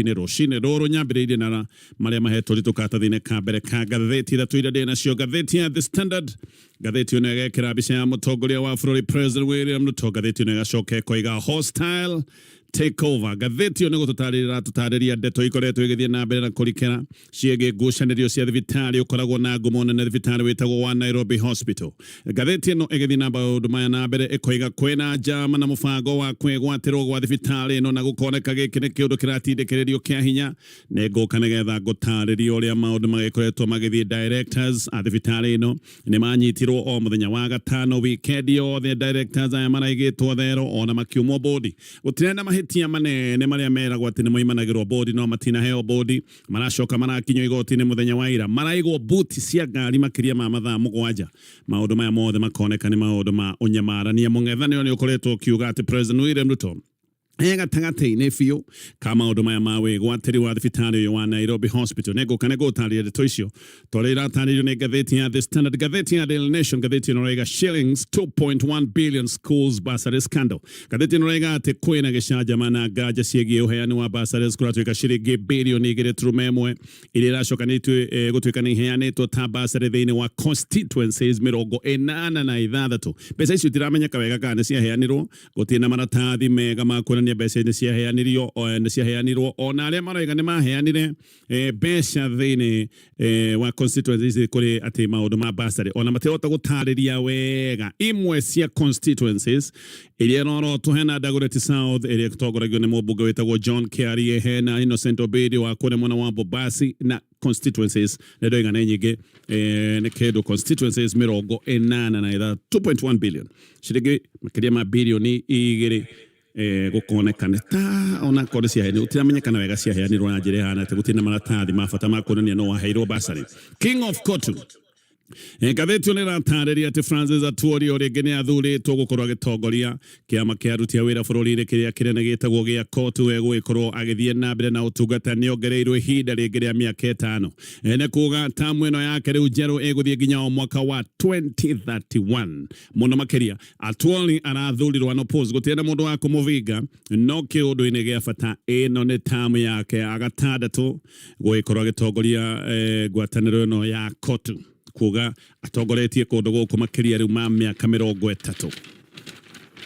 Rũcinĩ rũrũ nyambĩrĩirie na marĩa mahetwo ritũ karatathi-inĩ ka mbere ka ngathĩti ithatũ iria ndĩ nacio. Ngathĩti ya The Standard, ngathĩti ĩno ĩgekĩra mbica ya mũtongoria wa bũrũri President William Ruto. Ngathĩti ĩno ĩgacoka ĩkoiga hostile takeover. Ngathĩti ĩyo nĩ gũtũtarĩria ĩratũtarĩria ndeto ikoretwo igĩthiĩ na mbere na kũrikĩra ciĩgiĩ ngucanĩrio cia thibitarĩ ũkoragwo na ngumo nene, thibitarĩ wĩtagwo wa Nairobi Hospital. Ngathĩti ĩno ĩgĩthiĩ na maũndũ maya na mbere ĩkoiga kwĩna njama na mũbango wa kwĩgwatĩrwo gwa thibitarĩ ĩno na gũkoneka gĩkĩ nĩ kĩũndũ kĩratindĩkĩrĩrio kĩa hinya. Nĩ ngũka nĩgetha ngũtarĩrie ũrĩa maũndũ magĩkoretwo magĩthiĩ. Directors a thibitarĩ ĩno nĩ manyitirwo o mũthenya wa gatano, weekend yothe directors aya maraigĩtwo thero ona makiumwo bodi. Gũtirĩ na mahĩtia manene marĩa meragwo atĩ nĩ moimanagĩrwo bodi, no matinaheo bodi. Maracoka marakinyio igoti-inĩ mũthenya wa ira, maraigwo buti cia ngari makĩria ma mathaa 7. Maũndũ maya mothe makoneka nĩ maũndũ ma ũnyamarania. Mũng'ethanĩro nĩ ũkoretwo ũkiuga atĩ President William Ruto e gatagatĩ-inĩ biũ ka maũndũ maya ma wĩgwatĩri wa thibitarĩ ũyũ wa Nairobi Hospital. Nĩ ngũka nĩ ngũtarĩria ndeto icio torĩa iratarĩrio nĩ ngathĩti ya The Standard. Ngathĩti ya Daily Nation, ngathĩti ĩno ĩraiga shillings 2.1 billion schools bursary scandal. Ngathĩti ĩno ĩraiga atĩ kwĩna gĩcanjama na nganja ciĩgiĩ ũheani wa bursaries kũratuĩka ciringi birioni 2.1 iria iracoka nĩ gũtuĩka nĩ iheanĩtwo ta bursary thĩinĩ wa constituencies 86. Mbeca icio itiramenyeka wega kana nĩ ciaheanirwo, gũtirĩ na maratathi mega ma kuonania mbeca nĩ ciaheanirio, nĩ ciaheanirwo. Ona arĩa maroiga nĩ maheanire mbeca thĩinĩ wa constituencies kũrĩ atĩ maũndũ ma bursary, ona matirahota gũtarĩria wega. Imwe cia constituencies iria irorotwo, hena Dagoretti South ĩrĩa ĩtongoragio nĩ mũmbunge wĩtagwo John Kiarie, hena Innocent Obedi wa kũrĩa mwena wa Bobasi, na constituencies nĩ ndoiga nĩ nyingĩ, nĩ kĩndũ constituencies 86, 2.1 billion, ciringi makĩria ma birioni 2, gũkoneka nĩ ta ona korwo ciaheanirwo, gũtiramenyekana wega ciaheanirwo na njĩra ĩhana atĩ, gũtirĩ na maratathi ma bata ma kuonania no waheirwo bursary. King of Kotu, Ngathĩti ĩyo nĩ ĩratarĩria atĩ Francis Atwoli o rĩngĩ nĩ athurĩtwo gũkorwo agĩtongoria kĩama kĩa aruti a wĩra bũrũri-inĩ kĩrĩa kĩnene gĩtagwo gĩa COTU. Egũgĩkorwo agĩthiĩ na mbere na ũtungata, nĩ ongereirwo ihinda rĩngĩ rĩa mĩaka 5. Nĩ kuga tamu ĩno yake rĩu njerũ ĩgũthiĩ nginya o mwaka wa 2031. Mũno makĩria Atwoli arathurirwo unopposed, gũtirĩ na mũndũ wa kũmũvinga, no kĩũndũ-inĩ gĩa bata ĩno nĩ tamu yake ya gatandatũ gũgĩkorwo agĩtongoria ngwatanĩro ĩno ya COTU, kuga atongoretie kũndũ gũkũ makĩria rĩu ma mĩaka 30.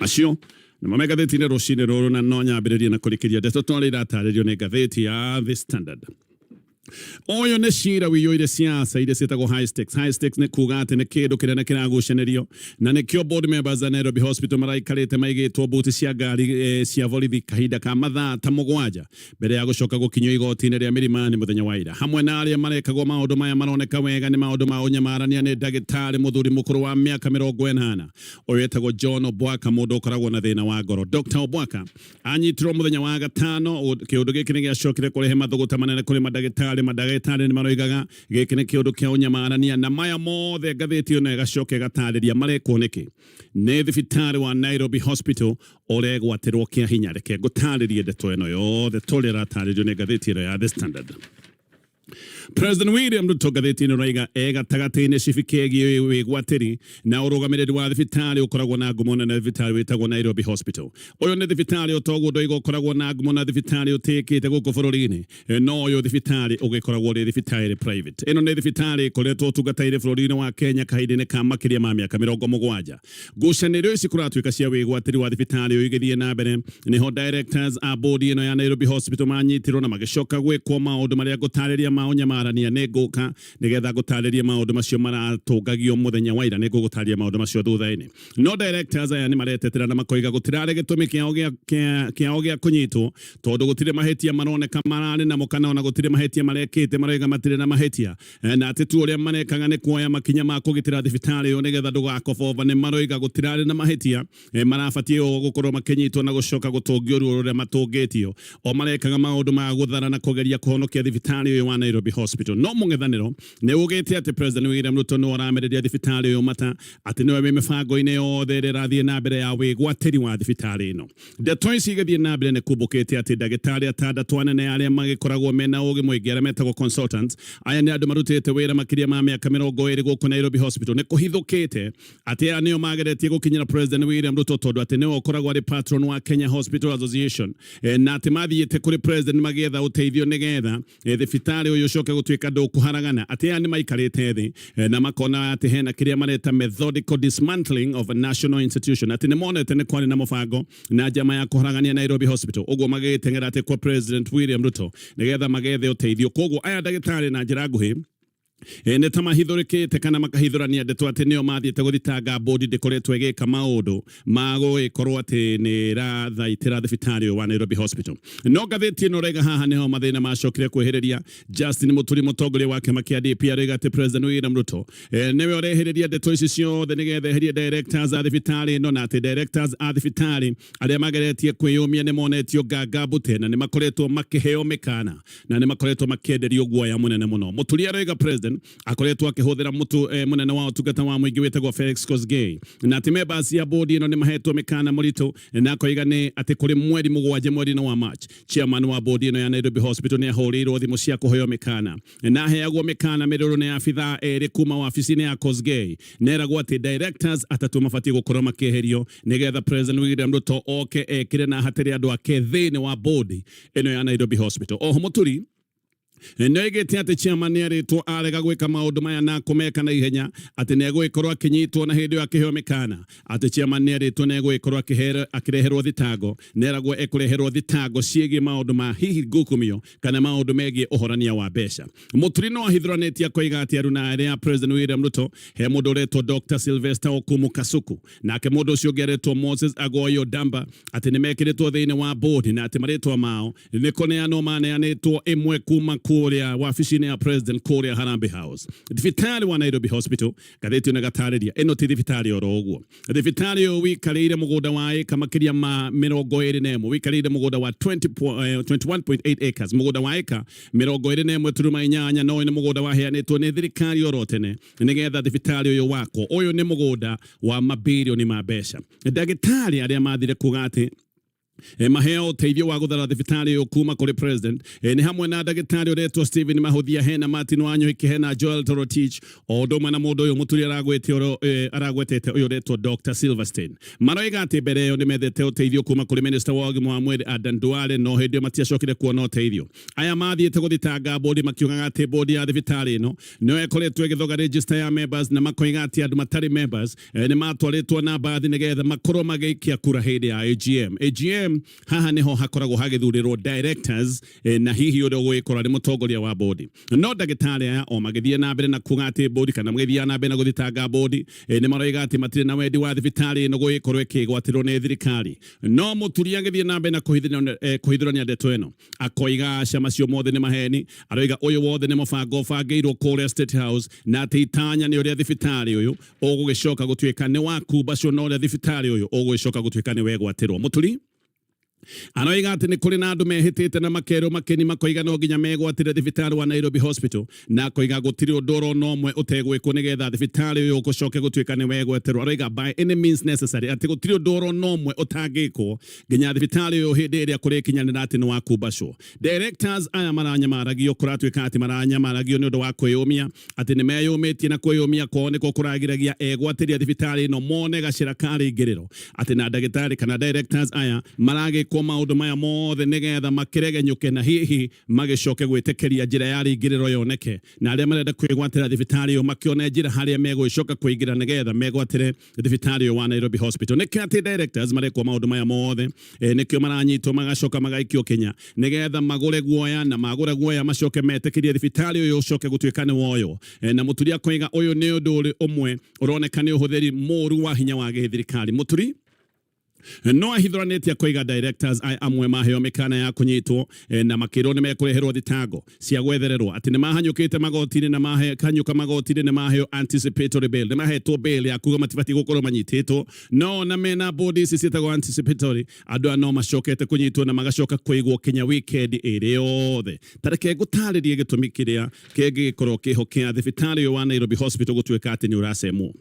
Acio nĩmo me ngathĩti-inĩ rũcinĩ rũrũ, na no nyambĩrĩrie na kũrĩkĩria ndeto torĩa iratarĩrio nĩ ngathĩti ya The Standard. Ũyũ nĩ cira wĩiyũire siasa iria ciĩtagwo high stakes. High stakes nĩ kuga atĩ nĩ kĩndũ kĩnene kĩragucanĩrio, na nĩkĩo board members a Nairobi Hospital maraikarĩte maigĩtwo buti cia ngari cia borithi kahinda ka mathaa ta 7 mbere ya gũcoka gũkinyio igoti-inĩ rĩa Milimani mũthenya wa ira. Hamwe na arĩa marekagwo maũndũ maya maroneka wega nĩ maũndũ ma ũnyamarania nĩ ndagĩtarĩ mũthuri mũkũrũ wa mĩaka 80 ũyũ etagwo John Obwaka, mũndũ ũkoragwo na thĩna wa ngoro. Dr. Obwaka anyitirwo mũthenya wa gatano. Kĩũndũ gĩkĩ nĩ gĩacokire kũrehe mathũgũta manene kũrĩ mandagĩtarĩ. Mandagĩtarĩ nĩ maroigaga gĩkĩ nĩ kĩũndũ kĩa ũnyamarania, na maya mothe ngathĩti ĩno ĩgacoka ĩgatarĩria marekwo nĩkĩ nĩ thibitarĩ wa Nairobi Hospital ũregwatĩrwo kĩa hinya. Reke ngũtarĩrie ndeto ĩno yothe tũrĩa ĩratarĩrio nĩ ngathĩti ĩno ya The Standard. President William Ruto, ngathĩti ĩno ĩraiga, e gatagatĩ-inĩ cibi kĩgiĩ wĩgwatĩri na ũrũgamĩrĩri wa thibitarĩ ũkoragwo na ngumo nene, thibitarĩ wĩtagwo Nairobi Hospital. Ũyũ nĩ thibitarĩ ũtoguo ndoiga ũkoragwo na ngumo na thibitarĩ ũtĩkĩte gũkũ bũrũri-inĩ, no ũyũ thibitarĩ ũgĩkoragwo ũrĩ thibitarĩ private. Ĩno nĩ thibitarĩ ĩkoretwo ũtungata-inĩ bũrũri-inĩ wa Kenya kahinda-inĩ ka makĩria ma mĩaka 70. Ngucanĩrio ici kũratuĩka cia wĩgwatĩri wa thibitarĩ ũyũ igĩthiĩ na mbere, nĩho directors a board ĩno ya Nairobi Hospital manyitirwo na magĩcoka gwĩkwo maũndũ marĩa ngũtarĩria ma ũnyamarania. Nĩ ngũka nĩgetha ngũtarĩrie maũndũ macio maratũngagio mũthenya wa ira, nĩ ngũgũtarĩria maũndũ macio thutha-inĩ. No directors aya nĩ maretetera na makoiga gũtirarĩ gĩtũmi kĩao gĩa kũnyitwo, tondũ gũtirĩ mahĩtia maroneka mararĩ namo kana ona gũtirĩ mahĩtia marekĩte. Maroiga matirĩ na mahĩtia, na atĩ tu ũrĩa marekaga nĩ kuoya makinya ma kũgitĩra thibitarĩ ũyũ nĩgetha ndũgakobova. Nĩ maroiga gũtirarĩ na mahĩtia marabatiĩ o gũkorwo makĩnyitwo na gũcoka gũtũngio ruo rũrĩa matũngĩtio, o marekaga maũndũ ma gũthara na kũgeria kũhonokia thibitarĩ ũyũ wa Nairobi Hospital. Hospital. No mũng'ethanĩro nĩ ugĩte atĩ President William Ruto nĩwe ũramereria thibitarĩ ũyũ mata, atĩ nĩwe wĩ mĩbango-inĩ yothe ĩrĩa ĩrathiĩ na mbere ya wĩgwatĩri wa thibitarĩ ĩno. Ndeto ici igĩthiĩ na mbere nĩ kumbũkĩte atĩ ndagĩtarĩ atandatũ anene arĩa magĩkoragwo mena ũgĩ mũingĩ, arĩa metagwo consultants, aya nĩ andũ marutĩte wĩra makĩria ma mĩaka 20 gũkũ Nairobi Hospital. Nĩ kũhithũkĩte atĩ aya nĩo mageretie gũkinyĩra President William Ruto tondũ atĩ nĩwe ũkoragwo arĩ patron wa Kenya Hospital Association, na atĩ mathiĩte kũrĩ President magĩetha ũteithio nĩgetha thibitarĩ ũyũ ũcoke gũtuĩka ndũkũharagana. Atĩ aya nĩ maikarĩte thĩ na makona atĩ hena kĩrĩa mareta methodical dismantling of a national institution, atĩ nĩ monete nĩ kwarĩ na mũbango na njama ya kũharagania Nairobi Hospital, ũguo magĩgĩteng'era atĩ kwa President William Ruto nĩgetha magethe ũteithio. Koguo aya ndagĩtarĩ na njĩra nguhĩ nĩ ta mahithũrĩkĩte kana makahithũrania ndeto atĩ nĩo mathiĩte gũthitanga bodi ndĩkoretwo ĩgĩka maũndũ ma gũgĩkorwo atĩ nĩ ĩrathaitĩra thibitarĩ ũyũ wa Nairobi Hospital. No ngathĩti ĩno raiga haha nĩho mathĩna macokire kwĩhĩrĩria. Justin Muturi, mũtongoria wa kĩama kĩa DP, aroiga atĩ President William Ruto nĩwe ũrehĩrĩria ndeto ici ciothe nĩgetha eherie directors a thibitarĩ ĩno, na atĩ directors a thibitarĩ arĩa mageretie kwĩyũmia nĩ monetio nganga mbute na nĩ makoretwo makĩheo mĩkana na nĩ makoretwo makĩenderio guoya mũnene mũno. Mũturi aroiga President akoretwo akĩhũthĩra mũtu mũnene wa ũtungata wa mũingĩ wĩtagwo Felix Kosgei, na atĩ members ya board ĩno nĩ mahetwo mĩkana mũritũ, na akoiga nĩ atĩ kũrĩ mweri 7 mweri-inĩ wa March, chairman wa board ĩno ya Nairobi Hospital nĩ ahũrĩirwo thimũ cia kũheo mĩkana, na aheagwo mĩkana mĩrũrũ nĩ abithaa erĩ kuma wabici-inĩ ya Kosgei, neragwo atĩ directors atatũ mabatiĩ gũkorwo makĩeherio nĩgetha President William Ruto oke ekĩre na ahatĩre andũ ake thĩinĩ wa board ĩno ya Nairobi Hospital. Oho Mũturi nĩoigĩte atĩ chairman nĩerĩtwo arega gwĩka maũndũ maya na kũmeka na ihenya atĩ nĩegũgĩkorwo akĩnyitwo, na hĩndĩ ĩyo akĩheo mĩkana atĩ chairman nĩerĩtwo nĩegũgĩkorwo akĩreherwo thitango, nĩeragwo ekũreherwo thitango ciĩgiĩ maũndũ ma hihi ngukumio kana maũndũ megiĩ ũhorania wa mbeca. Mũturi no ahithũranĩtie akoiga atĩ aruna arĩa President William Ruto, he mũndũ ũretwo Dr. Sylvester Okumu Kasuku, nake mũndũ ũcio ũngĩ aretwo Moses Agoyo Damba, atĩ nĩ mekĩrĩtwo thĩinĩ wa board na atĩ marĩtwa mao nĩ kũneanwo maneanĩtwo ĩmwe kuma kũrĩa wabici-inĩ ya President kũrĩa Harambee House. Thibitarĩ wa Nairobi Hospital, ngathĩti ĩno ĩgatarĩria, ĩno ti thibitarĩ oro ũguo. Thibitarĩ ũyũ wĩikarĩire mũgũnda wa ĩka makĩria ma 21, wĩikarĩire mũgũnda wa 21.8 acres, mũgũnda wa ĩka 21.8, na ũyũ nĩ mũgũnda waheanĩtwo nĩ thirikari oro tene nĩgetha thibitarĩ ũyũ wakwo. Ũyũ nĩ mũgũnda wa mabirioni ma mbeca. Ndagĩtarĩ arĩa mathire kuga atĩ maheo ũteithio wa gũthara thibitarĩ ũyũ kuma kũrĩ President nĩ hamwe na ndagĩtarĩ ũretwo Stephen Mahuthia, hena Martin Wanyoike, hena Joel Torotich, o ũndũ ũmwe na mũndũ ũyũ Mũturi aragwetete ũyũ ũretwo Dr. Silverstein. Maroiga atĩ mbere ĩyo nĩ methete ũteithio kuma kũrĩ Minister wa ũgima wa mwĩrĩ Adan Duale, no hĩndĩ ĩyo matiacokire kuona ũteithio. Aya mathiĩte gũthitanga bodi makiugaga atĩ bodi ya thibitarĩ ĩno nĩyo ĩkoretwo ĩgĩthoga register ya members, na makoiga atĩ andũ matarĩ members nĩ matwarĩtwo na mbathi nĩgetha makorwo magĩikia kura hĩndĩ ya AGM. AGM haha nĩho hakoragwo hagĩthurĩrwo directors na hihi ũrĩa ũgũgĩkorwo arĩ mũtongoria wa bodi. No ndagĩtarĩ aya o magĩthiĩ na mbere na kuga atĩ bodi, kana magĩthiaga na mbere na gũthitanga bodi, nĩ maroiga atĩ matirĩ na wendi wa thibitarĩ ĩno gũgĩkorwo ĩkĩgwatĩrwo nĩ thirikari. No Mũturi agĩthiĩ na mbere na kũhithũrania ndeto ĩno, akoiga aca, macio mothe nĩ maheni. Aroiga ũyũ wothe nĩ mũbango ũbangĩirwo kũrĩa State House, na atĩ itanya nĩ ũrĩa thibitarĩ ũyũ ũgũgĩcoka gũtuĩka nĩ wakumbacwo, na ũrĩa thibitarĩ ũyũ ũgũgĩcoka gũtuĩka nĩ wegwatĩrwo. Mũturi aroiga atĩ nĩ kũrĩ na andũ mehĩtĩte na makerwo makeni, makoiga no nginya megwatĩre thibitarĩ wa Nairobi Hospital, na akoiga gũtirĩ ũndũ oro na ũmwe ũtegwĩkwo nĩgetha thibitarĩ ũyũ ũgũcoke gũtuĩka nĩ wegwatĩrwo. Aroiga by any means necessary, atĩ gũtirĩ ũndũ oro na ũmwe ũtangĩkwo nginya thibitarĩ ũyũ hĩndĩ ĩrĩa kũrĩkinyanĩra atĩ nĩ wakumbacwo. Directors aya maranyamaragio, kũratuĩka atĩ maranyamaragio nĩ ũndũ wa kwĩyũmia, atĩ nĩ meyũmĩtie, na kwĩyũmia kwao nĩkuo kũragiragia egwatĩria thibitarĩ ĩno mone gacĩra ka rĩingĩrĩro, atĩ na ndagĩtarĩ kana directors aya maragĩkwo maũndũ maya mothe nĩgetha makĩregenyũke na hihi magĩcoke gwĩtĩkĩria njĩra ya rĩingĩrĩro yoneke, na arĩa marenda kwĩgwatĩra thibitarĩ ĩyo makĩone njĩra harĩa megũgĩcoka kũingĩra nĩgetha megwatĩre thibitarĩ ũyũ wa Nairobi Hospital. Nĩkĩo atĩ directors marekwo maũndũ maya mothe, nĩkĩo maranyitwo magacoka magaikio Kenya nĩgetha magũre guoya, na magũra guoya macoke metĩkĩrie thibitarĩ ũyũ ũcoke gũtuĩka nĩ woywo. Na Mũturi akoiga ũyũ nĩ ũndũ ũrĩ ũmwe ũroneka nĩ ũhũthĩri mũru wa hinya wa gĩthirikari. Mũturi No ahithũranĩtie akoiga directors aya amwe maheo mĩkana ya kũnyitwo na makĩrwo nĩ mekũreherwo thitango cia gwethererwo atĩ nĩ mahanyũkĩte magoti-inĩ na mahanyũka magoti-inĩ nĩ maheo anticipatory bail, nĩ mahetwo bail ya kuga matibatiĩ gũkorwo manyitĩtwo, no ona mena bond ici ciĩtagwo anticipatory, andũ aya no macokete kũnyitwo na magacoka kũigwo kinya weekend ĩrĩ yothe. Ta reke ngũtarĩrie gĩtũmi kĩrĩa kĩngĩgĩkorwo kĩho kĩa thibitarĩ ũyũ wa Nairobi Hospital gũtuĩka atĩ nĩ ũracemwo.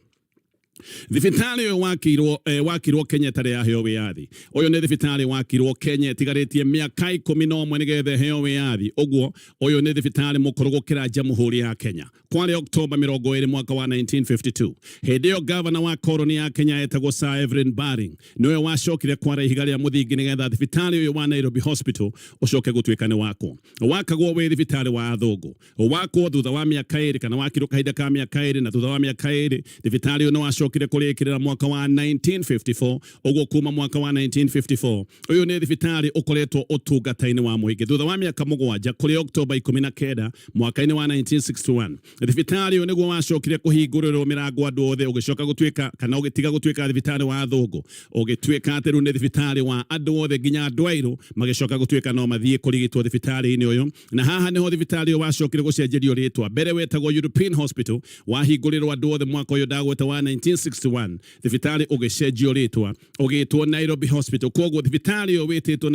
Thibitarĩ ũyũ wakirwo Kenya ĩtarĩ yaheo wĩyathi. Ũyũ nĩ thibitarĩ wakirwo Kenya ĩtigarĩtie mĩaka 11 nĩgetha ĩheo wĩyathi. Ũguo ũyũ nĩ thibitarĩ mũkũrũ gũkĩra Jamhuri ya Kenya. Kwarĩ Oktoba 20 mwaka wa 1952. Hĩndĩ ĩyo gavana wa koroni ya Kenya etagwo Sir Evelyn Baring nĩwe wacokire kwara ihiga rĩa mũthingi nĩgetha thibitarĩ ũyũ wa Nairobi Hospital ũcoke gũtuĩka nĩ wakwo. Wakagwo wĩ thibitarĩ wa athũngũ. Wakwo thutha wa mĩaka 2 kana wakirwo kahinda ka mĩaka 2, na thutha wa mĩaka 2 thibitarĩ ũyũ nĩ wacokire kũrĩkĩrĩra mwaka wa 1954. Ũguo kuma mwaka wa 1954 ũyũ nĩ thibitarĩ ũkoretwo ũtungata-inĩ wa mũingĩ. Thutha wa mĩaka 7 kũrĩ Oktoba 19 mwaka-inĩ wa 1961 thibitarĩ ũyũ nĩguo wacokire kũhingũrĩrwo mĩrango andũ othe, ũgĩcoka gũtuĩka kana ũgĩtiga gũtuĩka thibitarĩ wa athũngũ, ũgĩtuĩka atĩ rĩu nĩ thibitarĩ wa andũ othe, nginya andũ airũ magĩcoka gũtuĩka no mathiĩ kũrigitwo thibitarĩ-inĩ ũyũ. Na haha nĩho thibitarĩ ũyũ wacokire gũcenjerio rĩtwa. Mbere wetagwo European Hospital, wahingũrĩrwo andũ othe mwaka ũyũ ndagweta wa 1961, thibitarĩ ũgĩcenjio rĩtwa ũgĩtwo Nairobi Hospital. Koguo thibitarĩ ũyũ wĩtĩtwo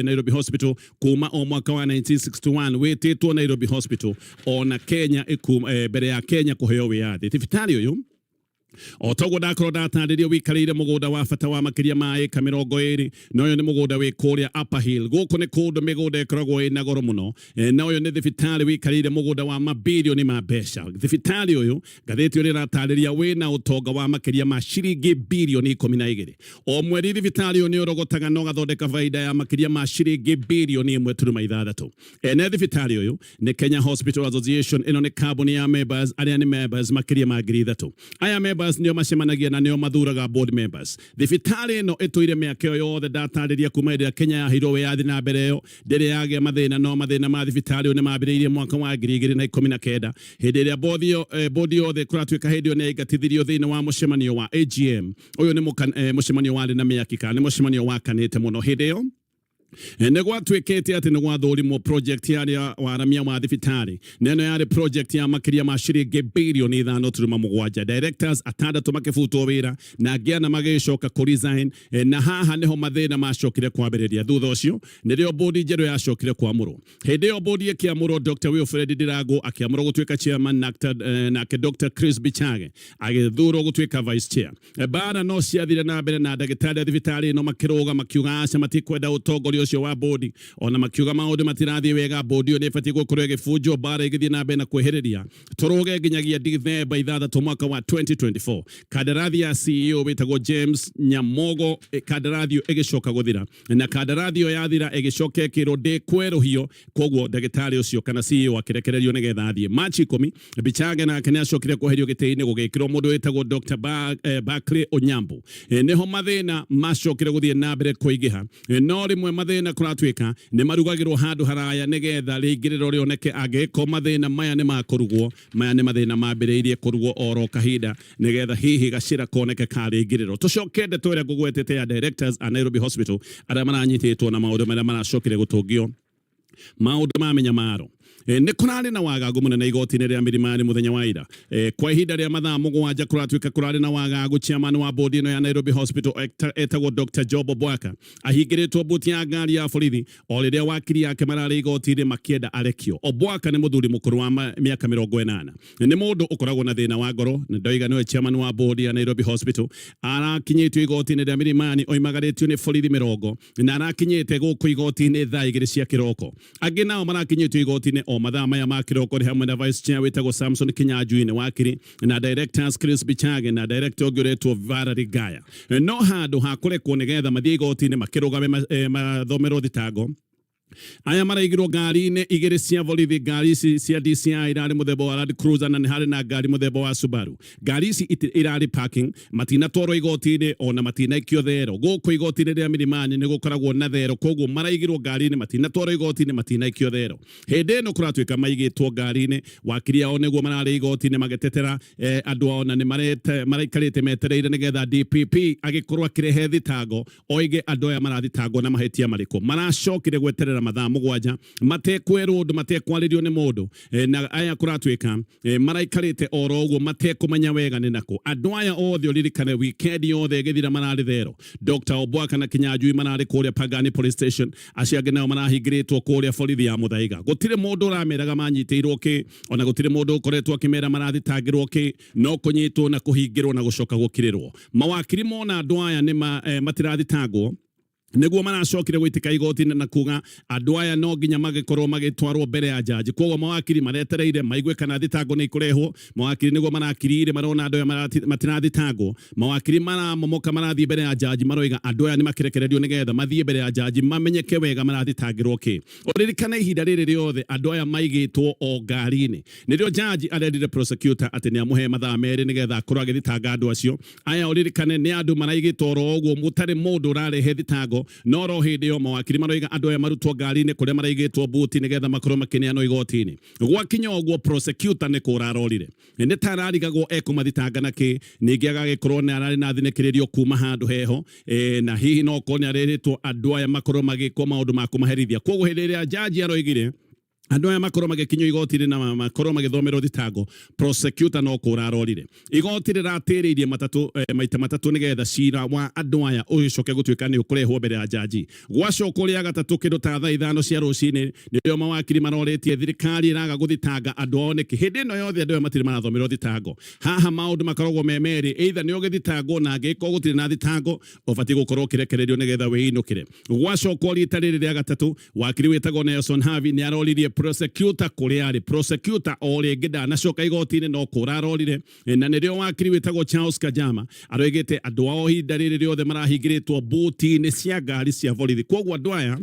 Nairobi Hospital kuma o mwaka wa 1961, wĩtĩtwo Nairobi Hospital ona Kenya mbere ya Kenya kũheo wĩyathi. Thibitarĩ ũyũ o toguo ndakorwo ndatarĩria wĩikarĩire mũgũnda wa bata wa makĩria ma ĩka 20, na ũyũ nĩ mũgũnda wĩ kũrĩa Upper Hill. Gũkũ nĩ kũndũ mĩgũnda ĩkoragwo ĩna goro mũno, na ũyũ nĩ thibitarĩ wĩikarĩire mũgũnda wa mabirioni ma mbeca. Thibitarĩ ũyũ ngathĩti ũrĩa ĩratarĩria wĩna ũtonga wa makĩria ma ciringi birioni 12. O mweri thibitarĩ ũyũ nĩ ũrogotaga na ũgathondeka baida ya makĩria ma ciringi birioni 1.6. Ene thibitarĩ ũyũ nĩ Kenya Hospital Association. Ĩno nĩ kambuni ya members arĩa nĩ members makĩria ma 3,000. Aya members nĩo macemanagia na nĩo mathuraga board members. Thibitarĩ ĩno ĩtũire mĩaka ĩyo yothe ndatarĩria kuma hĩndĩ ĩrĩa Kenya yaheirwo wĩyathi na mbere ĩyo ndĩrĩ yagĩa mathĩna, no mathĩna ma thibitarĩ ũyũ nĩ mambĩrĩirie mwaka wa 2019 hĩndĩ ĩrĩa bodi yothe kũratuĩka hĩndĩ ĩyo nĩ yaingatithirio thĩinĩ wa mũcemanio wa AGM. Ũyũ nĩ mũcemanio warĩ na mĩaki kana nĩ mũcemanio wakanĩte mũno hĩndĩ ĩyo. Nĩ gwatuĩkĩte atĩ nĩ gwathũrimwo project yarĩ waramia wa thibitarĩ, na ĩno yarĩ project ya makĩria ma ciringi birioni 5.7. Directors 6 makĩbutwo wĩra na angĩ 4 magĩcoka kũ resign, na haha nĩho mathĩna macokire kwambĩrĩria. Thutha ũcio nĩrĩo bodi njerũ yacokire kwamũrwo. Hĩndĩ ĩyo bodi ĩkĩamũrwo, Dr. Wilfred Ndirango akĩamũrwo gũtuĩka chairman, nake Dr. Chris Bichage agĩthurwo gũtuĩka vice chair. Bara no ciathire na mbere na ndagĩtarĩ a thibitarĩ ĩno makĩrũga makiuga aca matikwenda ũtongoria ũcio wa bodi, ona makiuga maũndũ matirathiĩ wega, bodi ĩyo nĩ ĩbatiĩ gũkorwo ĩgĩbunjwo. Bara ĩgĩthiĩ na mbere na kwĩhĩrĩria tũrũge nginyagia Dithemba 6 mwaka wa 2024. Kandarathi ya CEO wĩtagwo James Nyamogo, kandarathi ĩyo ĩgĩcoka gũthira, na kandarathi ĩyo yathira ĩgĩcoka ĩkĩrwo ndĩkwerũhio. Koguo ndagĩtarĩ ũcio kana CEO akĩrekererio nĩgetha athiĩ. Machi 10 Bichage nake nĩ acokire kweherio gĩtĩ-inĩ, gũgĩkĩrwo mũndũ wĩtagwo Dr. Barclay Onyambu. Nĩho mathĩna macokire gũthiĩ na mbere kũingĩha, no rĩmwe mathĩna kũratuĩka nĩ marugagĩrwo handũ haraya nĩgetha rĩingĩrĩro rĩoneke. Angĩgĩkorwo mathĩna maya nĩ makũrugwo, maya nĩ mathĩna mambĩrĩirie kũrugwo oro kahinda nĩgetha hihi gacĩra koneke ka rĩingĩrĩro. Tũcoke ndeto ĩrĩa ngũgwetete ya directors a Nairobi Hospital arĩa maranyitĩtwo na maũndũ marĩa maracokire gũtũngio maũndũ ma mĩnyamaro. Nĩ kũrarĩ na wagagu mũnene igoti-inĩ rĩa Milimani mũthenya wa ira. Kwa ihinda rĩa mathaa 7 kũratuĩka kũrarĩ na wagagu. Chairman wa bodi ĩno ya Nairobi Hospital etagwo Dr. Job Obwaka ahingĩrĩtwo buti ya ngari ya borithi o rĩrĩa wakiri yake mararĩ igoti-inĩ makĩenda arekio. Obwaka nĩ mũthuri mũkũrũ wa mĩaka 80, nĩ mũndũ ũkoragwo na thĩna wa ngoro, na ndoiga nĩwe chairman wa bodi ya Nairobi Hospital. Arakinyĩtio igoti-inĩ rĩa Milimani oimagarĩtio nĩ borithi 20, na arakinyĩte gũkũ igoti-inĩ thaa 2 cia kĩroko. Angĩ nao marakinyĩtio igoti-inĩ o mathaa maya ma kĩroko nĩ hamwe na vice chair wĩtagwo Samson Kinyanjui nĩ wakiri, na directors Chris Bichage na director ũngĩ ũretwo Valerie Gaya. No handũ ha kũrekwo nĩgetha mathiĩ igoti-inĩ makĩrũgame mathomerwo thitango. Aya maraigirwo ngari-inĩ igĩrĩ cia borithi. Ngari ici cia DCI irarĩ mũthemba wa Land Cruiser na nĩ harĩ na ngari mũthemba wa Subaru. Ngari ici irarĩ parking, matinatwarwo igoti-inĩ ona matinaikio thero. Gũkũ igoti-inĩ rĩa Milimani nĩ gũkoragwo na thero, koguo maraigirwo ngari-inĩ, matinatwarwo igoti-inĩ, matinaikio thero. Hĩndĩ ĩno kũratuĩka maigĩtwo ngari-inĩ, wakiri ao nĩguo mararĩ igoti-inĩ magĩtetera andũ ao na nĩ maraikarĩte metereire nĩgetha DPP agĩkorwo akĩrehe thitango oige andũ aya marathitangwo na mahĩtia marĩkũ. Maracokire gweterera mathaa 7 matekwerwo ũndũ, matekwarĩrio nĩ mũndũ. Na aya kũratuĩka maraikarĩte oro ũguo matekũmenya wega nĩ nakũ. Andũ aya othe ũririkane weekend yothe ĩgĩthira mararĩ thero. Dr. Obwaka na Kinyanjui mararĩ kũrĩa Pangani Police Station, acio angĩ nao marahingĩrĩtwo kũrĩa borithi ya Muthaiga. Gũtirĩ mũndũ ũrameraga manyitĩirwo kĩ, ona gũtirĩ mũndũ ũkoretwo akĩmera marathitangĩrwo kĩ, no kũnyitwo na kũhingĩrwo na gũcoka gũkirĩrwo. Mawakiri mona andũ aya nĩ matirathitangwo, nĩguo maracokire gũitĩka igoti-inĩ na kuga andũ aya no nginya magĩkorwo magĩtwarwo mbere ya jaji. Koguo mawakiri maretereire maigue kana thitango nĩ ikũrehwo. Mawakiri nĩguo marakirire marona andũ aya matirathitangwo. Mawakiri maramomoka marathiĩ mbere ya jaji, maroiga andũ aya nĩ makĩrekererio nĩgetha mathiĩ mbere ya jaji mamenyeke wega marathitangĩrwo kĩ. Ũririkane ihinda rĩrĩ rĩothe andũ aya maigĩtwo o ngari-inĩ. Nĩrĩo jaji arerire prosecutor atĩ nĩ amũhe mathaa 2 nĩgetha akorwo agĩthitanga andũ acio. Aya ũririkane nĩ andũ maraigĩtwo oro ũguo, mũtarĩ mũndũ ũrarehe thitango, no oro hĩndĩ ĩyo mawakiri maroiga andũ aya marutwo ngari-inĩ kũrĩa maraigĩtwo buti nĩgetha makorwo makĩneanwo igoti-inĩ. Gwakinya ũguo prosecutor nĩ kũra arorire, nĩ ta ararigagwo ekũmathitanga na kĩ, ningĩ agagĩkorwo nĩ ararĩ na thinĩkĩrĩrio kuma handũ heho, na hihi no okorwo nĩ arĩrĩtwo andũ aya makorwo magĩkwo maũndũ ma kũmaherithia. Koguo hĩndĩ ĩrĩa jaji aroigire andũ aya makorwo magĩkinyio igoti-inĩ na makorwo magĩthomerwo thitango, prosecutor no kũra arorire. Igoti rĩratĩrĩirie maita matatũ nĩgetha cira wa andũ aya ũgĩcoke gũtuĩka nĩ ũkũrehwo mbere ya jaji. Gwacokwo rĩa gatatũ kĩndũ ta thaa 5 cia rũcinĩ, nĩrĩo mawakiri marorĩtie thirikari ĩraga gũthitanga andũ ao nĩkĩ. Hĩndĩ ĩno yothe andũ aya matirĩ marathomerwo thitango. Haha maũndũ makoragwo me merĩ, either nĩ ũgĩthitangwo na angĩkorwo gũtirĩ na thitango ũbatiĩ gũkorwo ũkĩrekererio nĩgetha wĩinũkĩre. Gwacokwo rita rĩrĩ rĩa gatatũ, wakiri wĩtagwo Nelson Havi nĩ aroririe prosecutor kũrĩa arĩ. Prosecutor o rĩngĩ ndanacoka igoti-inĩ no kũra arorire, na nĩrĩo wakiri wĩtagwo Charles Kajama aroigĩte andũ ao ihinda rĩrĩ rĩothe marahingĩrĩtwo buti-inĩ cia ngari cia borithi. Koguo andũ aya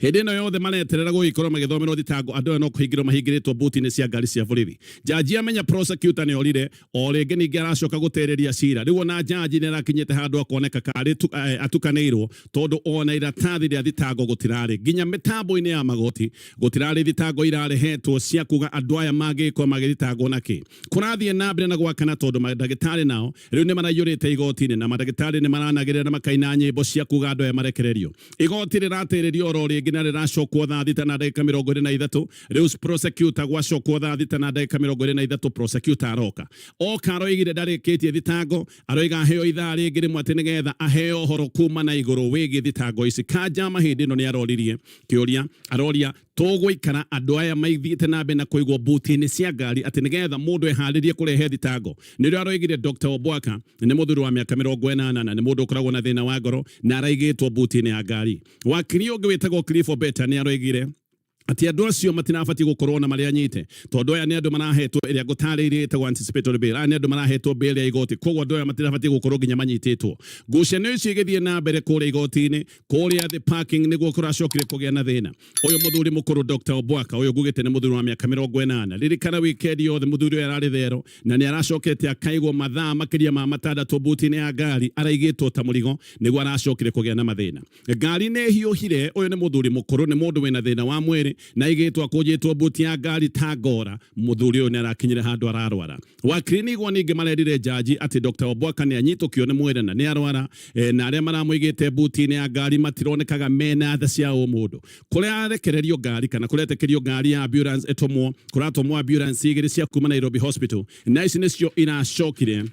hĩndĩ ĩno yothe mareterera gũgĩkorwo magĩthomerwo thitango, andũ aya no kũhingĩrwo mahingĩrĩtwo buti-inĩ cia ngari cia borithi. Jaji amenya prosecutor nĩ orire, o rĩngĩ ningĩ aracoka gũtĩrĩria cira. Rĩu ona jaji nĩ arakinyĩte handũ akoneka karĩ atukanĩirwo, tondũ ona iratathi rĩa thitango gũtirarĩ, nginya mĩtambo-inĩ ya magoti gũtirarĩ thitango irarehetwo cia kuga andũ aya mangĩkorwo magĩthitangwo na kĩ. Kũrathiĩ na mbere na gwakana tondũ mandagĩtarĩ nao rĩu nĩ maraiyũrĩte igoti-inĩ, na mandagĩtarĩ nĩ maranagĩrĩra na makaina nyĩmbo cia kuga andũ aya marekererio. Igoti rĩratĩrĩrio oro rĩngĩ na rĩracokwo thaa 6:23. Rĩu prosecutor gwacokwo thaa 6:23, prosecutor aroka. Oka aroigire ndarĩkĩtie thitango, aroiga aheo ithaa rĩngĩ rĩmwe atĩ nĩgetha aheo ũhoro kuma na igũrũ wĩgiĩ thitango ici. Kanjama hĩndĩ ĩno nĩ aroririe kĩũria, aroria tũgũikara andũ aya maithiĩte na mbere na kũigwo buti-inĩ cia ngari atĩ nĩgetha mũndũ eharĩrie kũrehe thitango. Nĩrĩo aroigire Dr. Obwaka nĩ mũthuri wa mĩaka 80 na nĩ mũndũ ũkoragwo na thĩna wa ngoro na araigĩtwo buti-inĩ ya ngari. Wakiri ũngĩ wĩtagwo Cliff Obeta nĩ aroigire atĩ andũ acio matirabatiĩ gũkorwo na marĩa anyite, tondũ aya nĩ andũ marahetwo ĩrĩa ngũtarĩirie ĩtagwo anticipatory bail. Aya nĩ andũ marahetwo bail ya igoti, koguo andũ aya matirabatiĩ gũkorwo nginya manyitĩtwo. Ngucanio icio igĩthiĩ na mbere kũrĩa igoti-inĩ, kũrĩa the parking nĩguo kũracokire kũgĩa na thĩna. Ũyũ mũthuri mũkũrũ Dr. Obwaka, ũyũ ngugĩte nĩ mũthuri wa mĩaka 80. Ririkana weekend yothe mũthuri ũyũ ararĩ thero na nĩ aracokete akaigwo mathaa makĩria ma 6 buti-inĩ ya ngari, araigĩtwo ta mũrigo, nĩguo aracokire kũgĩa na mathĩna. Ngari nĩ ĩhiũhire. Ũyũ nĩ mũthuri mũkũrũ, nĩ mũndũ wĩna thĩna wa mwĩrĩ na aigĩtwo akũnjĩtwo buti ya ngari ta ngora. Mũthuri ũyũ nĩ arakinyire handũ ararwara. Wakiri nigwa ningĩ marerire jaji atĩ Dr. Obwaka nĩ anyitũkio nĩ mwĩrĩ na nĩ arwara, na arĩa maramũigĩte buti-inĩ ya ngari matironekaga mena tha cia ũmũndũ. Kũrĩa arekererio ngari kana kũretĩkĩrio ngari ya ambulance ĩtũmwo, kũratũmwo ambulance 2 cia kuma Nairobi Hospital, na ici nĩcio iracokire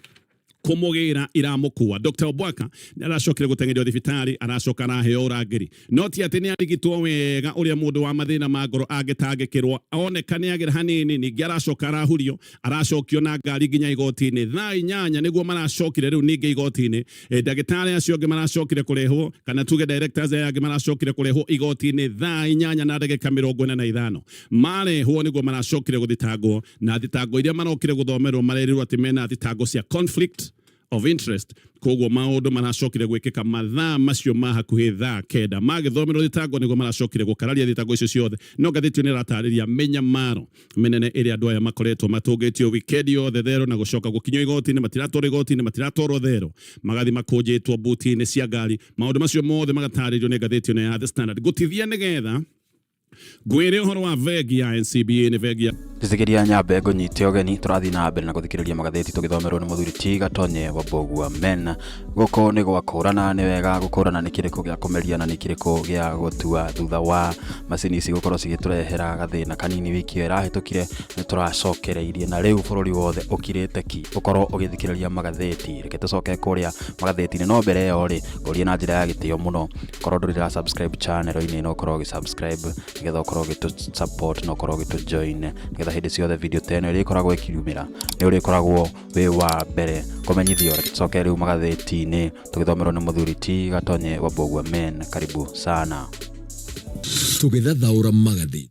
kũmũgĩra iramũkua. Dr. Obwaka nĩ aracokire gũteng'erio thibitarĩ, aracoka araheo ũrangĩri, no ti atĩ nĩ arigitwo wega ũrĩa mũndũ wa mathĩna ma ngoro angĩtangĩkĩrwo. Oneka nĩ agĩra hanini, ningĩ aracoka arahurio, aracokio na ngari nginya igoti-inĩ. Thaa 8 nĩguo maracokire rĩu ningĩ igoti-inĩ. Ndagĩtarĩ acio angĩ maracokire kũrehwo, kana tuge directors aya angĩ maracokire kũrehwo igoti-inĩ thaa 8:45. Marehwo nĩguo maracokire gũthitangwo, na thitango iria marokire gũthomerwo marerirwo atĩ mena thitango cia conflict of interest. Koguo maũndũ maracokire gwĩkĩka mathaa macio ma hakuhĩ thaa 9 magĩthomerwo thitango, nĩguo maracokire gũkararia thitango icio ciothe. No ngathĩti ĩyo nĩ ĩratarĩria mĩnyamaro mĩnene ĩrĩa andũ aya makoretwo matũngĩtio wikendi yothe thero, na gũcoka gũkinyio igoti-inĩ, matiratwarwo igoti-inĩ, matiratwarwo thero, magathi makũnjĩtwo buti-inĩ cia ngari. Maũndũ macio mothe magatarĩrio nĩ ngathĩti ĩno ya The Standard. Ngũtithia nĩgetha ngwĩre ũhoro wa bengi ya NCBA, nĩ bengi ya Njĩtĩkĩria nyambe ngũnyite ũgeni. Tũrathiĩ na mbere na gũthikĩrĩria magathĩti tũgĩthomerwo nĩ mũthuri ti Gatonye wa Mbũgua men. Gũkũ nĩ gwakũrana, nĩ wega gũkũrana nĩ kĩrĩkũ gĩa kũmeria na nĩ kĩrĩkũ gĩa gũtua. Thutha wa macini ici gũkorwo cigĩtũrehera gathĩna kanini wiki ĩyo ĩrahĩtũkire, nĩ tũracokereirie na rĩu bũrũri wothe ũkirĩte ki ũkorwo ũgĩthikĩrĩria magathĩti. Reke tũcoke kũrĩa magathĩti-inĩ, no mbere ĩyo rĩ, ngũrie na njĩra ya gĩtĩo mũno, korwo ndũrĩ ra subscribe channel-inĩ ĩno, ũkorwo ũgĩ subscribe nĩgetha ũkorwo ũgĩtũ support na ũkorwo ũgĩtũ join, nĩgetha hĩndĩ ciothe video ta ĩno ĩrĩa ĩkoragwo ĩkiumĩra nĩ ũrĩkoragwo wĩ wa mbere kũmenyithio. Reke tũcoke rĩu magathĩti-inĩ tũgĩthomerwo nĩ mũthuri ti Gatonye wa Mbũgua men. Karibu sana. Tũgĩthathaũra magathĩti.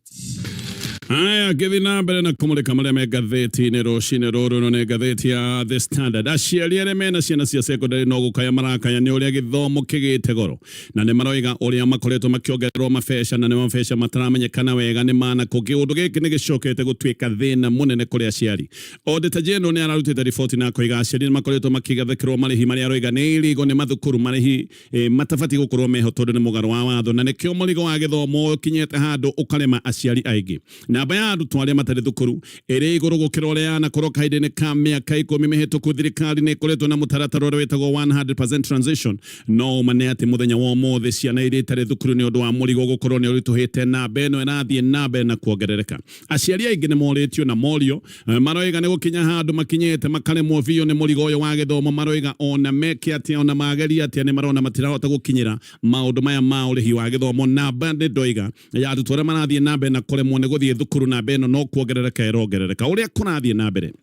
Aya, ngĩthiĩ na mbere na kũmũrĩka marĩa me ngathĩti-inĩ rũcinĩ rũrũ, ĩno nĩ ngathĩti ya The Standard. Aciari arĩa mena ciana cia secondary no gũkaya marakaya nĩ ũrĩa gĩthomo kĩgĩte goro, na nĩ maroiga ũrĩa makoretwo makĩongererwo mabeca, na nĩ mabeca mataramenyekana wega nĩ mana kũ. Kĩũndũ gĩkĩ nĩ gĩcokete gũtuĩka thĩna mũnene kũrĩ aciari. Auditor General nĩ ararutĩte riboti na akoiga aciari nĩ makoretwo makĩgathĩkĩrwo marĩhi marĩa aroiga nĩ irigo nĩ mathukuru, marĩhi matabatiĩ gũkorwo meho tondũ nĩ mũgarũ wa watho, na nĩkĩo mũrigo wa gĩthomo ũkinyĩte handũ ũkarema aciari aingĩ. Namba ya arutwo arĩa matarĩ thukuru ĩrĩ igũrũ gũkĩra ũrĩa yanakorwo kahinda-inĩ ka mĩaka 10 mĩhĩtũku. Thirikari nĩ ĩkoretwo na mũtaratara ũrĩa wĩtagwo 100% transition, no ũma nĩ atĩ mũthenya wa ũmũthĩ ciana iria itarĩ thukuru nĩ ũndũ wa mũrigo gũkorwo nĩ ũritũhĩte, namba ĩno ĩrathiĩ na mbere na kuongerereka. Aciari aingĩ nĩ morĩtio na morio, maroiga nĩ gũkinya handũ makinyĩte makaremwo biũ nĩ mũrigo ũyũ wa gĩthomo. Maroiga ona meke atĩa, ona mageria atĩa, nĩ marona matirahota gũkinyĩra maũndũ maya ma ũrĩhi wa gĩthomo. Namba nĩ ndoiga ya arutwo arĩa marathiĩ na mbere na kũremwo nĩ gũthiĩ thukuru, namba ĩno no kuongerereka ĩrongerereka ũrĩa kũrathiĩ na mbere.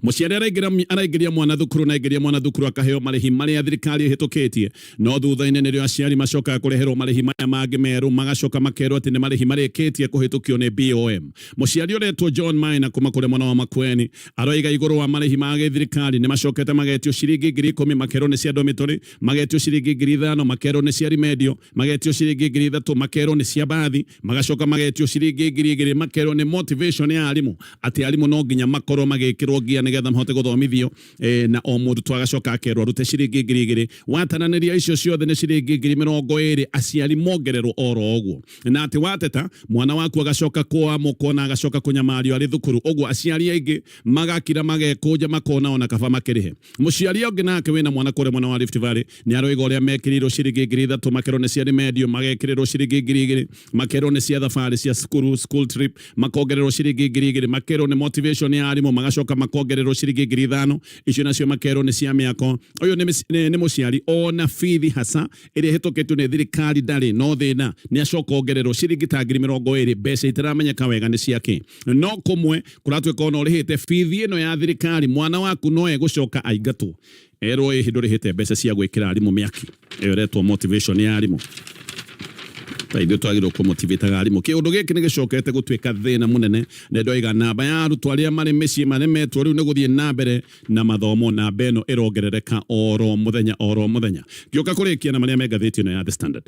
Mũciari araingĩria mwana thukuru na aingĩria mwana thukuru akaheo marĩhi marĩa thirikari ĩhĩtũkĩtie, no thutha-inĩ nĩrĩo aciari macokaga kũreherwo marĩhi maya mangĩ merũ, magacoka makerwo atĩ nĩ marĩhi marĩkĩtie kũhĩtũkio nĩ BOM. Mũciari ũretwo John Maina kuma kũrĩa mwena wa Makueni aroiga igũrũ wa marĩhi ma gĩthirikari nĩ macokete magetio ciringi 10,000, makerwo nĩ cia dormitory, magetio ciringi 5,000, makerwo nĩ cia remedial, magetio ciringi 3,000, makerwo nĩ cia bathi, magacoka magetio ciringi 2,000, makerwo nĩ motivation ya arimũ, atĩ arimũ no nginya makorwo magĩkĩrwo ngia nĩgetha mahote gũthomithio, na o mũrutwo agacoka akerwo arute ciringi 2,000. Watananĩria icio ciothe nĩ ciringi 20,000 aciari mongererwo oro ũguo, na atĩ wateta mwana waku agacoka kwamũkwo na agacoka kũnyamario arĩ thukuru. Ũguo aciari aingĩ magakira, magekũnja, makona ona kaba makĩrĩhe. Mũciari ũngĩ nake wĩna mwana kũrĩa mwena wa Rift Valley nĩ aroiga ũrĩa mekĩrĩirwo ciringi 3,000, makerwo nĩ cia remedial, magekĩrĩrwo ciringi 2,000, makerwo nĩ cia thabarĩ cia cukuru, school trip, makongererwo ciringi 2,000, makerwo nĩ motivation ya arimũ, magacoka makongererwo ciringi 5,000, icio nacio makerwo nĩ cia mĩako. Ũyũ nĩ mũciari ona bithi hasa ĩrĩa ĩhĩtũkĩtio nĩ thirikari ndarĩ, no thĩna nĩ acoka ongererwo ciringi ta 20,000, mbeca itaramenyeka wega nĩ ciake. No kũmwe kũratuĩka ona ũrĩhĩte bithi ĩno ya thirikari, mwana waku no egũcoka aingatwo, erwo ĩhĩ ndũrĩhĩte mbeca cia gwĩkĩra arimũ mĩaki ĩyo ĩretwo motivation ya arimũ. Ta ithuĩ twagĩrĩirwo kũmotivataga arimũ. Kĩũndũ gĩkĩ nĩ gĩcokete gũtuĩka thĩna mũnene, na ndoiga namba ya arutwo arĩa marĩ mĩciĩ maremetwo rĩu nĩ gũthiĩ na mbere na mathomo, namba ĩno ĩrongerereka oro mũthenya oro mũthenya. Ngĩũka kũrĩkia na marĩa me ngathĩti ĩno ya The Standard,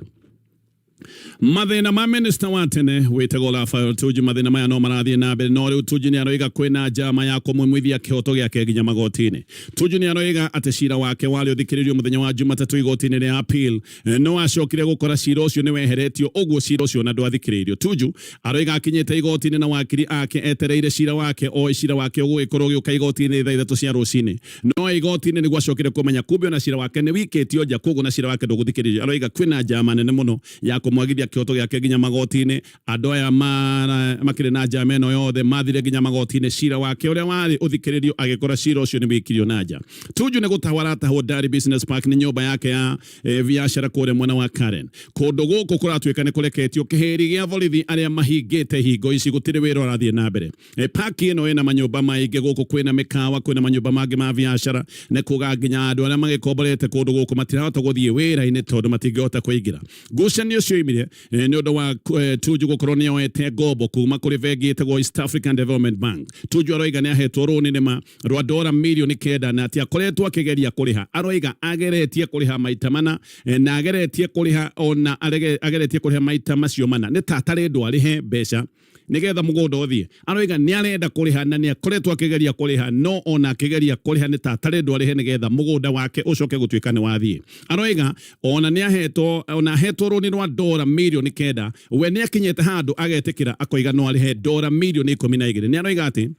mathĩna ma minista wa tene wĩtagwo Raphael Tuju. Mathĩna maya no marathiĩ na mbere, no rĩu Tuju nĩ aroiga kwĩna njama ya kũmũimithia kĩhoto gĩake nginya magoti-inĩ. Tuju nĩ aroiga atĩ cira wake warĩ ũthikĩrĩrio mũthenya wa Jumatatũ igoti-inĩ rĩa appeal, no acokire gũkora cira ũcio nĩ weheretio, ũguo cira ũcio ona ndwathikĩrĩirio. Tuju aroiga akinyĩte igoti-inĩ na wakiri ake etereire cira wake, oĩ cira wake ũgũgĩkorwo ũgĩũka igoti-inĩ thaa 3 cia rũcinĩ, no igoti-inĩ nĩguo acokire kũmenya kumbe ona cira wake nĩ wikĩtio nja, koguo na cira wake ndũgũthikĩrĩrio. Aroiga kwĩna njama nene mũno ya kũmwagithia kĩhoto gĩake nginya magoti-inĩ. Andũ aya makĩrĩ na njama ĩno yothe mathire nginya magoti-inĩ, cira wake ũrĩa warĩ ũthikĩrĩrio agĩkora cira ũcio nĩ wĩkirio na nja. Tuju nĩ gũtahwo aratahwo Ndari Business Park, nĩ nyũmba yake ya biacara kũrĩa mwena wa Karen. Kũndũ gũkũ kũratuĩka nĩ kũreketio kĩhĩri gĩa borithi arĩa mahingĩte hingo ici, gũtirĩ wĩra ũrathiĩ na mbere. Paki ĩno ĩna manyũmba maingĩ gũkũ, kwĩna mĩkawa, kwĩna manyũmba mangĩ ma biacara. Nĩ kuga nginya andũ arĩa magĩkomborete kũndũ gũkũ matirahota gũthiĩ wĩra-inĩ tondũ matingĩhota kũingĩra. Ngucanio cio cioimire nĩ ũndũ wa Tuju gũkorwo nĩ oete ngombo kuma kũrĩ bengi ĩtagwo East African Development Bank. Tuju aroiga nĩ ahetwo rũni nĩma rwa dora mirioni 9 na atĩ akoretwo akĩgeria kũrĩha. Aroiga ageretie kũrĩha maita mana na ageretie kũrĩha ona ageretie kũrĩha maita macio mana nĩ ta atarendwo arĩhe mbeca nigetha mugunda uthie. Aroiga ni arenda kuriha na ni akoretwo akigeria kuriha, no ona akigeria kuriha ni ta atarendwo arihe nigetha mugunda wake ucoke gutuika ni wathie. Aroiga ona ni ahetwo, ona ahetwo runi rwa dora mirioni 9, we ni akinyete handu agetikira akoiga no arihe dora mirioni 12. Ni aroiga ati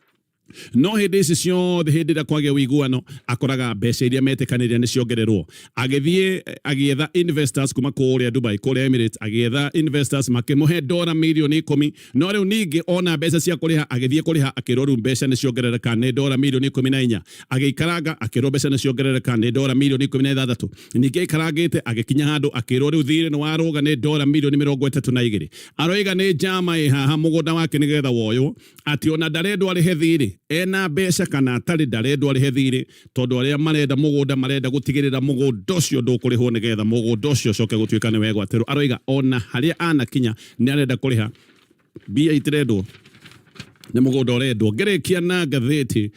no hĩndĩ ici ciothe, hĩndĩ ĩrĩa kwagĩa ũiguano, akoraga mbeca iria metĩkanĩria nĩ ciongererwo. Agĩthiĩ agĩetha investors kuma kũrĩa Dubai, kũrĩa Emirates, agĩetha investors makĩmũhe dora mirioni 10, no rĩu ningĩ ona mbeca cia kũrĩha, agĩthiĩ kũrĩha akĩrwo rĩu mbeca nĩ ciongerereka, nĩ dora mirioni 14. Agĩikaranga akĩrwo mbeca nĩ ciongerereka, nĩ dora mirioni 16. Ningĩ aikarangĩte agĩkinya handũ akĩrwo rĩu thirĩ nĩ warũga, nĩ dora mirioni 32. Aroiga nĩ njama ĩ haha mũgũnda wake nĩgetha woywo, atĩ ona ndarendwo arĩhe thirĩ, ena mbeca kana atarĩ, ndarendwo arĩhe thirĩ, tondũ arĩa marenda mũgũnda marenda gũtigĩrĩra mũgũnda ũcio ndũkũrĩhwo nĩgetha mũgũnda ũcio ũcoke gũtuĩka nĩ wegwatĩrwo. Aroiga ona harĩa anakinya nĩ arenda kũrĩha, mbia itirendwo, nĩ mũgũnda ũrendwo. Ngĩrĩkia na ngathĩti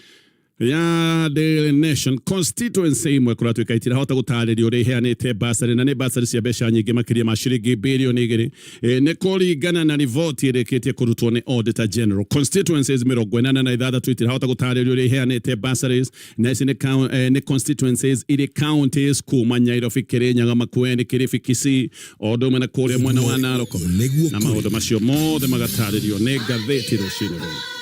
ya Daily Nation, constituency imwe kũratuĩka itirahota gũtarĩria ũrĩa iheanĩte basarĩ, na nĩ basarĩ cia mbeca nyingĩ makĩria ma ciringi birioni 2. Nĩ kũringana na riboti ĩrĩkĩtie kũrutwo nĩ Auditor General, constituencies 86 itirahota gũtarĩria ũrĩa iheanĩte bursaries, na ici nĩ constituencies irĩ counties kuma Nairobi, Kirinyaga, Makueni, Kilifi, Kisii, o ũndũ ũmwe na kũrĩa mwena wa Narok, Nĩguo na maũndũ macio mothe magatarĩrio nĩ ngathĩti rũcinĩ rũrũ.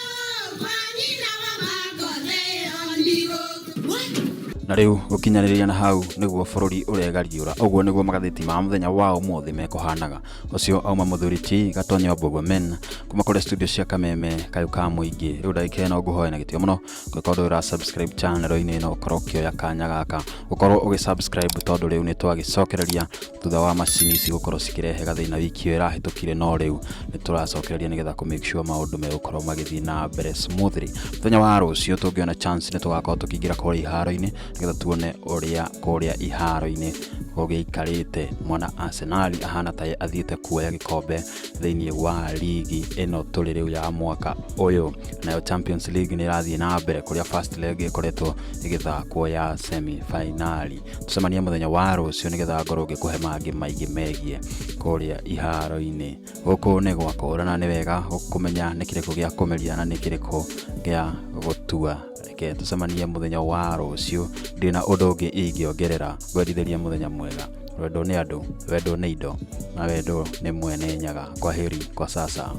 Na rĩu gũkinyanĩria na hau nĩguo bũrũri ũregariũra. Ũguo nĩguo magathĩti ma mũthenya wa ũmũthĩ mekũhanaga. Ũcio auma mũthuri ti Gatonye wa Mbũgua Men kuma kũrĩa studio cia Kameme kayũ ka mũingĩ. Rĩu ndagĩka ĩno ngũhoya na gĩtĩo mũno ũngĩkorwo ndũrĩ ũra subscribe channel-inĩ ĩno, ũkorwo ũkĩoya kanya gaka ũkorwo ũgĩ subscribe, tondũ rĩu nĩ twagĩcokereria thutha wa macini ici gũkorwo cikĩrehe gathĩna wiki ĩyo ĩrahĩtũkire, no rĩu nĩ tũracokereria nĩgetha kũ make sure maũndũ megũkorwo magĩthiĩ na mbere smoothly. Mũthenya wa rũciũ tũngĩona chance nĩ tũgakorwo tũkĩingĩra kũrĩa iharo-inĩ nĩgetha tuone ũrĩa kũrĩa iharo-inĩ gũgĩikarĩte. Mwana Arsenal ahana ta athiĩte kuoya gĩkombe thĩinĩ wa ligi ĩno tũrĩ rĩu ya mwaka ũyũ. Nayo Champions League nĩ ĩrathiĩ na mbere kũrĩa first leg ĩkoretwo ĩgĩthakwo ya semi finali. Tũcemanie mũthenya wa rũciũ nĩgetha ngorwo ngĩkũhe mangĩ maingĩ megiĩ kũrĩa iharo-inĩ. Gũkũ nĩ gwakũrana, nĩ wega kũmenya nĩ kĩrĩkũ gĩa kũmeria na nĩ kĩrĩkũ gĩa gũtua. Reke tũcemanie mũthenya wa rũciũ, ndirĩ na ũndũ ũngĩ ingĩongerera. Ngwendithĩria mũthenya mwega. Wendo nĩ andũ, wendo nĩ indo, na wendo nĩ mwene Nyaga. Kwaheri kwa sasa.